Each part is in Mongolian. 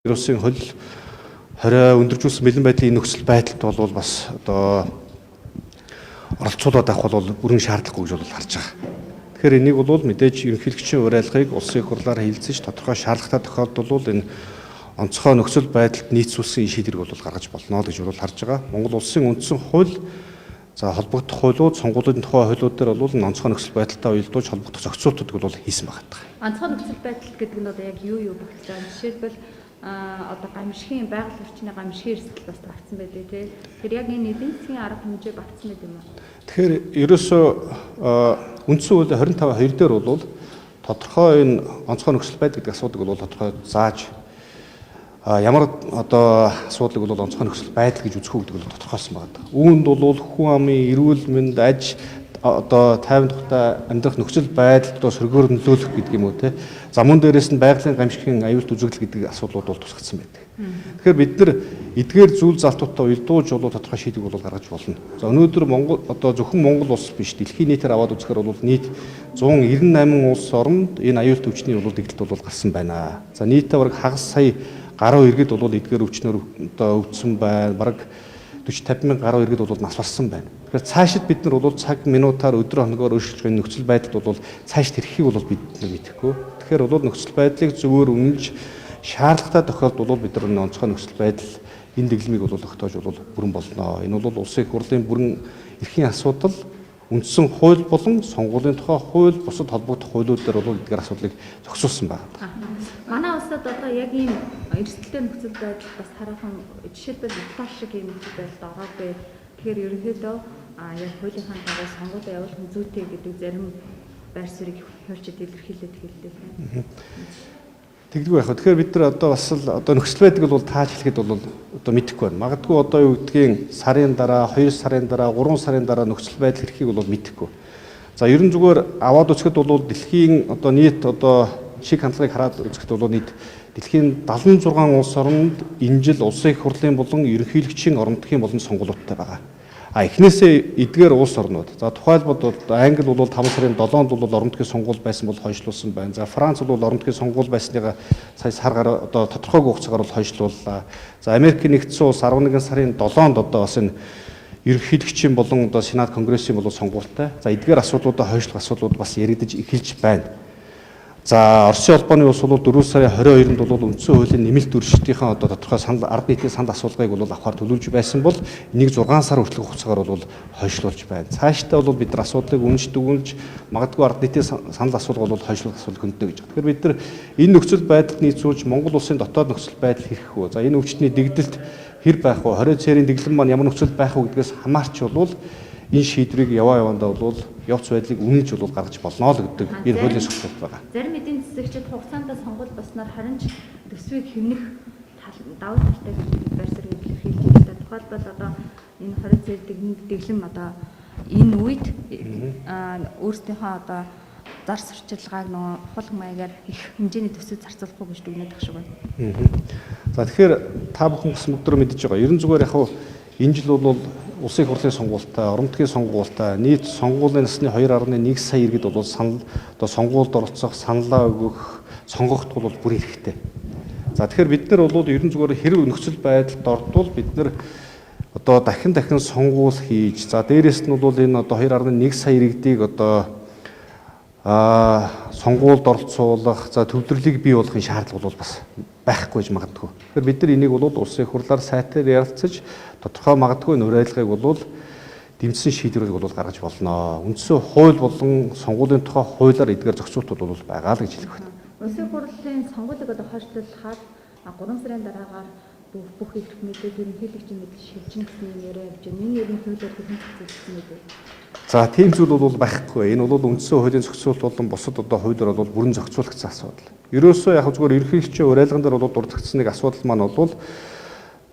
Вирусын хол хорио өндөржүүлсэн бэлэн байдлын нөхцөл байдалд бол бас одоо оролцуулаад авах бол бүрэн шаардлагагүй гэж бол харж байгаа. Тэгэхээр энийг бол мэдээж ерөнхийлөгчийн уриалгыг улсын их хурлаар хэлэлцэж тодорхой шаардлагатай тохиолдолд бол энэ онцгой нөхцөл байдалд нийцүүлсэн шийдвэрийг бол гаргаж болно л гэж бол харж байгаа. Монгол улсын үндсэн хууль за холбогдох хуулиуд, сонгуулийн тухай хуулиуд дээр бол энэ онцгой нөхцөл байдалтай уялдуулж холбогдох зохицуултуудыг бол хийсэн байна. Онцгой нөхцөл байдал гэдэг нь одоо яг юу юу багтж байгаа юм? Жишээлбэл одоо гамшигын байгаль орчны гамшигын эрсдэл бас багтсан байдаг тий. Тэр яг энэ эдийн засгийн арга хэмжээ багтсан байт юм уу? Тэгэхээр ерөөсөө үндсэн хууль 25.2 дээр бол тодорхой энэ онцгой нөхцөл байдал гэдэг асуудыг бол тодорхой зааж ямар одоо асуудлыг бол онцгой нөхцөл байдал гэж үзэх үү гэдэг бол тодорхойлсон байна. Үүнд бол хүн амын эрүүл мэнд, аж одоо тайван тухтай амьдрах нөхцөл байдалд одоо сөргөөр нөлөөлөх гэдэг юм уу те. За мөн дээрээс нь байгалийн гамшигын аюулт үзэгдэл гэдэг асуудлууд бол тусгагдсан байдаг. Тэгэхээр бид нар эдгээр зүйл залтуудтай уялдуулж бол тодорхой шийдвэр бол гаргаж болно. За өнөөдөр Монгол одоо зөвхөн Монгол улс биш дэлхийн нийтээр аваад үзэхээр бол нийт 198 улс оронд энэ аюулт өвчний бол дэглэлт бол гарсан байна. За нийтдээ бараг хагас сая гаруй иргэд бол эдгээр өвчнөр одоо өвдсөн байна. Бараг 40 50 мянган гаруй иргэд бол нас барсан байна. Тэгэхээр цаашид бид нар бол цаг минутаар өдөр хоногоор өөрчлөх энэ нөхцөл байдалд бол цаашд хэрхийг бол бид нар мэдэхгүй. Тэгэхээр бол нөхцөл байдлыг зөвөр үнэлж шаардлагатай тохиолдолд бол бид нар онцгой нөхцөл байдал энэ дэглэмийг бол огтоож бол бүрэн болно. Энэ бол улсын их хурлын бүрэн эрхийн асуудал үндсэн хууль болон сонгуулийн тухай хууль бусад холбогдох хуулиуд дээр бол эдгээр асуудлыг зохицуулсан байна. Манай улсад одоо яг ийм эрсдэлтэй нөхцөл байдал бас хараахан жишээлбэл Итали шиг ийм нөхцөл байдалд ороогүй. Тэгэхээр ерөнхийдөө яг хуулийнхаа дагуу сонгуулиа явуулах нь зүйтэй гэдэг зарим байр суурийг хуульчид илэрхийлээд хэллээ. Тэгдэггүй яг. Тэгэхээр бид нар одоо бас л одоо нөхцөл байдал бол тааж хэлэхэд бол одоо мэдэхгүй байна. Магадгүй одоо юу гэдгийг сарын дараа, 2 сарын дараа, 3 сарын дараа нөхцөл байдал хэрхийг бол мэдэхгүй. За ерөн зүгээр аваад үзэхэд бол дэлхийн одоо нийт одоо шиг хандлагыг хараад үзэхэд бол нийт дэлхийн 76 улс оронд энэ жил улсын их хурлын болон ерөнхийлөгчийн орон нутгийн болон сонгуулиудтай байгаа. А эхнээсээ эдгээр улс орнууд. За тухайлбал Англи бол 5 сарын 7-нд бол орон нутгийн сонгуул байсан бол хойшлуулсан байна. За Франц бол орон нутгийн сонгуул байсныгаа сая сар гаруй одоо тодорхойгүй хугацаагаар бол хойшлууллаа. За Америк нэгдсэн улс 11 сарын 7-нд одоо бас энэ ерөнхийлөгчийн болон одоо Сенат Конгрессийн болон сонгуультай. За эдгээр асуудлуудаа хойшлох асуудлууд бас яригдаж эхэлж байна. За Оросын холбооны улс бол 4 сарын 22-нд бол үндсэн хуулийн нэмэлт өөрчлөлтийнхээ одоо тодорхой санал ард нийтийн санал асуулгыг бол авахар төлөвлөж байсан бол энийг 6 сар хүртэлх хугацаагаар бол хойшлуулж байна. Цаашдаа бол бид нар асуудлыг үнэлж дүгнэлж магадгүй ард нийтийн санал асуулга бол хойшлуулах асуудал хөндлөнө гэж байна. Тэгэхээр бид нар энэ нөхцөл байдалд нийцүүлж Монгол улсын дотоод нөхцөл байдал хэрэг үү? За энэ өвчтний дэгдэлт хэр байх вэ? 20 цэрийн дэглэм маань ямар нөхцөл байх вэ гэдгээс хамаарч бол энэ шийдвэрийг яваа явандаа бол явц байдлыг үнэлж бол гаргаж болно л гэдэг энэ хуулийн зохицуулалт байгаа. Зарим эдийн засагчид хугацаанд сонгуул болсноор 20 ч төсвийг хэмнэх давуу талтай гэж байр суурийг илэрхийлж байна. Тухайлбал одоо энэ 20 цэр дэглэм одоо энэ үед өөрсдийнхөө одоо зар сурчилгааг нөгөө хулган маягаар их хэмжээний төсөв зарцуулахгүй гэж дүгнээд ах шиг байна. За тэгэхээр та бүхэн бас бүгд мэдэж байгаа. Ерөн зүгээр яг хав энэ жил бол улсын их хурлын сонгуультай, орон нутгийн сонгуультай, нийт сонгуулийн насны 2.1 сая иргэд бол санал одоо сонгуульд оролцох, саналаа өгөх, сонгогдох бол бүр хэрэгтэй. За тэгэхээр бид нар бол ерөн зүгээр хэрэг нөхцөл байдалд ордвол бид нар одоо дахин дахин сонгуул хийж, за дээрэс нь бол энэ одоо 2.1 сая иргэдийг одоо сонгуульд оролцуулах, за төвлөрлийг бий болгохын шаардлага бол бас байхгүй гэж магадгүй. Тэгэхээр бид нар энийг бол улсын их хурлаар сайтар ярилцаж тодорхой магадгүй нуриалгыг бол дэмжсэн шийдвэрийг бол гаргаж болно. Үндсэн хууль болон сонгуулийн тухай хуулиар эдгээр зохицуултууд бол байгаа л гэж хэлэх байна. Улсын хурлын сонгуулийг одоо хойшлуулахаар 3 сарын дараагаар бүх эрх мэдэл ерөнхийлөгчийн мэдэл шилжин гэсэн юм яриа явж байна. Энэ ер нь хуулиар хэрхэн зохицуулсан бэ? За тийм зүйл бол байхгүй. Энэ бол үндсэн хуулийн зохицуулалт болон бусад одоо хуулиар бол бүрэн зохицуулагдсан асуудал. Ерөөсөө яг зүгээр ерөнхийлөгчийн уриалган дээр бол дурдгдсан нэг асуудал маань бол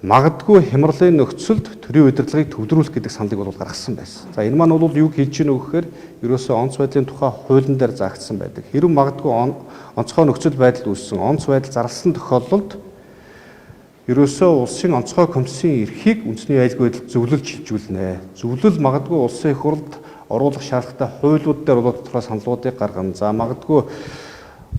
магадгүй хямралын нөхцөлд төрийн удирдлагыг төвлөрүүлэх гэдэг саналыг бол гаргасан байсан. За энэ маань бол юу хэлж гинэ вэ гэхээр ерөөсөө онц байдлын тухай хуулийн дээр заагдсан байдаг. Хэрв магадгүй онцгой нөхцөл байдал үүссэн, онц байдал зарласан тохиолдолд ерөөсөө улсын онцгой комиссийн эрхийг үндэсний аюулгүй байдалд зөвлөлд шилжүүлнэ. Зөвлөл магадгүй улсын их хурлд оруулах шаардлагатай хуулиуд дээр бол тодорхой саналуудыг гаргана. За магадгүй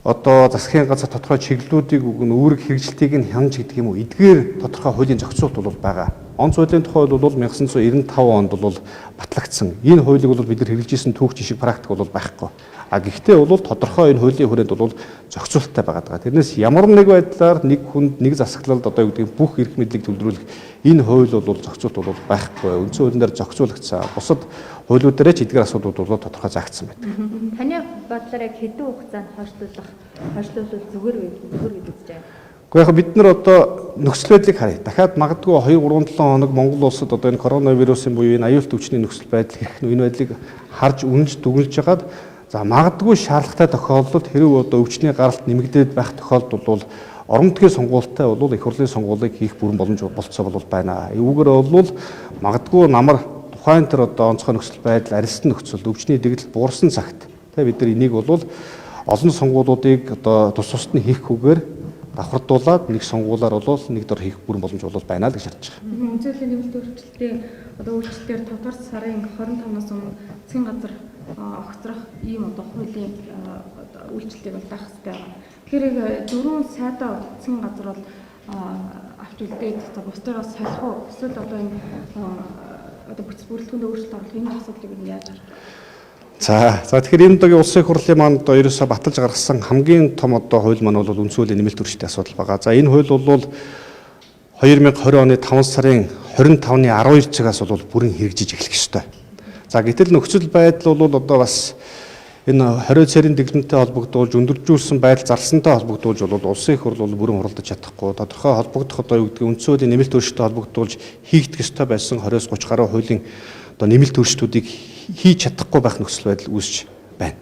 одоо засгийн газар тодорхой чиглэлүүдийг өгнө, үүрэг хэрэгжилтийг нь хянаж гэдэг юм уу. Эдгээр тодорхой хуулийн зохицуулт бол байгаа. Онц хуулийн тухай бол 1995 онд бол батлагдсан. Энэ хуулийг бол бид нар хэрэглэж исэн түүх жишг практик бол байхгүй. А гэхдээ бол тодорхой энэ хуулийн хүрээнд бол зохицуулттай байгаа даа. Тэрнээс ямар нэг байдлаар нэг хүнд нэг засаглалд одоо юу гэдэг бүх эрх мэдлийг төвлөрүүлэх энэ хууль бол зохицуулт бол байхгүй. Үндсэн хуулийн дээр зохицуулагдсан. Бусад хуулиудаараа ч эдгээр асуудлууд бол тодорхой заагдсан байдаг. Таны бодлоор яг хэдэн хугацаанд хойшлуулвал зүгээр вэ? Зүгээр гэж үзэж байгаа. Гэхдээ яг бид нар одоо нөхцөл байдлыг харъя. Дахиад магадгүй 2 3 7 хоног Монгол улсад одоо энэ коронавирусын буюу энэ аюулт өвчний нөхцөл байдал хэрхэн энэ байдлыг харж үнэлж дүгнэлж хагаад за магадгүй шаардлагатай тохиолдолд хэрэг одоо өвчний гаралт нэмэгдээд байх тохиолдолд бол орон нутгийн сонгуультай бол их хурлын сонгуулийг хийх бүрэн боломж болцоо бол байна. Үүгээр бол магадгүй намар тухайн тэр одоо онцгой нөхцөл байдал, арилсан нөхцөл, өвчний дэгдэл буурсан цагт тэ бид нар энийг бол олон сонгуулиудыг одоо тус тусад нь хийхгүйгээр давхардуулаад нэг сонгуулиар бол нэг дор хийх бүрэн боломж бол байна л гэж харж байгаа. Үндсэн хуулийн нэмэлт өөрчлөлтийн одоо үйлчлэлээр 5 дугаар сарын 25-наас өмнө засгийн газар огцрох ийм одоо хуулийн үйлчлэлийг бол даах хэрэгтэй байгаа. Тэгэхээр яг дөрвөн сайдаа засгийн газар бол авч үлдээд бусдыгаа солих уу? Эсвэл одоо энэ одоо бүтц бүрэлдэхүүндээ өөрчлөлт оруулах энэ асуудлыг нь яаж харах вэ? За тэгэхээр энэ удаагийн улсын хурлын маань одоо ерөөсөө баталж гаргасан хамгийн том одоо хууль маань бол үндсэн хуулийн нэмэлт өөрчлөлтийн асуудал байгаа. За энэ хууль бол 2020 оны 5 сарын 25-ны 12 цагаас бол бүрэн хэрэгжиж эхлэх ёстой. За гэтэл нөхцөл байдал бол одоо бас энэ 20 цэрийн дэглэмтэй холбогдуулж өндөржүүлсэн байдал зарлсантай холбогдуулж бол улсын их хурл бол бүрэн хуралдаж чадахгүй. Тодорхой холбогдох одоо юу гэдгийг үндсэн хуулийн нэмэлт өөрчлөлттэй холбогдуулж хийгдэх ёстой байсан 20-30 гаруй хуулийн одоо нэмэлт өөрчлөлтүүдийг хийж чадахгүй байх нөхцөл байдал үүсч байна.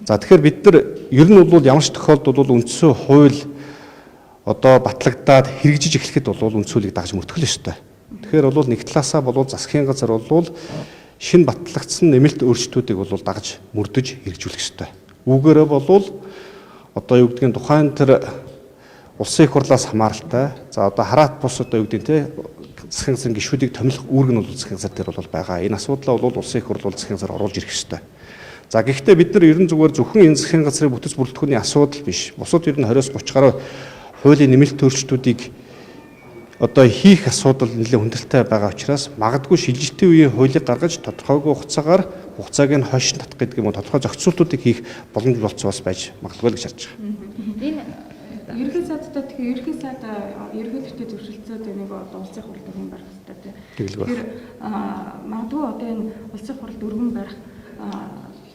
За тэгэхээр бид нар ер нь бол ямар ч тохиолдолд бол үндсэн хууль одоо батлагдаад хэрэгжиж эхлэхэд бол үндсэн хуулийг дагаж мөрдөх л ёстой. Тэгэхээр бол нэг талаасаа бол засгийн газар бол шинэ батлагдсан нэмэлт өөрчлөлтүүдийг бол дагаж мөрдөж хэрэгжүүлэх ёстой. Үүгээрээ бол одоо юу гэдгийг тухайн тэр улсын их хурлаас хамааралтай. За одоо хараат бус одоо юу гэдгийг те засгийн газрын гишүүдийг томилох үүрэг нь бол засгийн газар дээр бол байгаа. Энэ асуудлаа бол улсын их хурл бол засгийн газар оруулж ирэх ёстой. За гэхдээ бид нар ерөн зүгээр зөвхөн энэ засгийн газрын бүтэц бүрэлдэхүүний асуудал биш. Бусад ер нь 20-30 гаруй хуулийн нэмэлт өөрчлөлтүүдийг одоо хийх асуудал нэлээд хүндрэлтэй байгаа учраас магадгүй шилжилтийн үеийн хуулийг гаргаж тодорхойгүй хугацаагаар хугацааг нь хойш татах гэдэг юм уу тодорхой зохицуултуудыг хийх боломж болцоо бас байж магадгүй л гэж харж байгаа. Энэ Ерөнхий сайдтай тэгэхээр ерөнхий сайд ерөнхийлөгчтэй зөвшөлдсөд энийг одоо улсын хурал дөрвөн барих хэрэгтэй тийм. Тэгэхээр магадгүй одоо энэ улсын хурал дөрвөн барих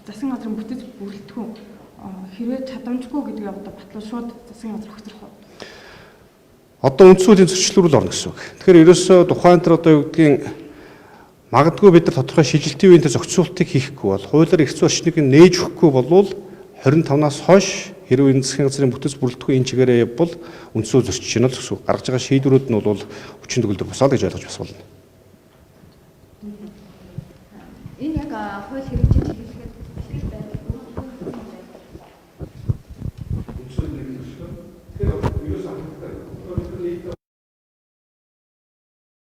засгийн газрын бүтэц бүрэлдэхүүн хэрвээ чадамжгүй гэдгийг одоо батлал шууд засгийн газар огцрох уу? Одоо үндсэн хуулийн зөрчил рүү орно гэсэн үг. Тэгэхээр ерөөсөө тухайн тэр одоо юу гэдгийг магадгүй бид нар тодорхой шилжилтийн үеийн тэр зохицуултыг хийхгүй бол хуулиар эрх зүйн орчныг нээж өгөхгүй болвол 25-наас хойш хэрвээ энэ засгийн газрын бүтэц бүрэлдэхүүн энэ чигээрээ явбал үндсэн хууль зөрчиж байна л гэсэн үг. Гаргаж байгаа шийдвэрүүд нь бол хүчин төгөлдөр бусаа л гэж ойлгож бас болно.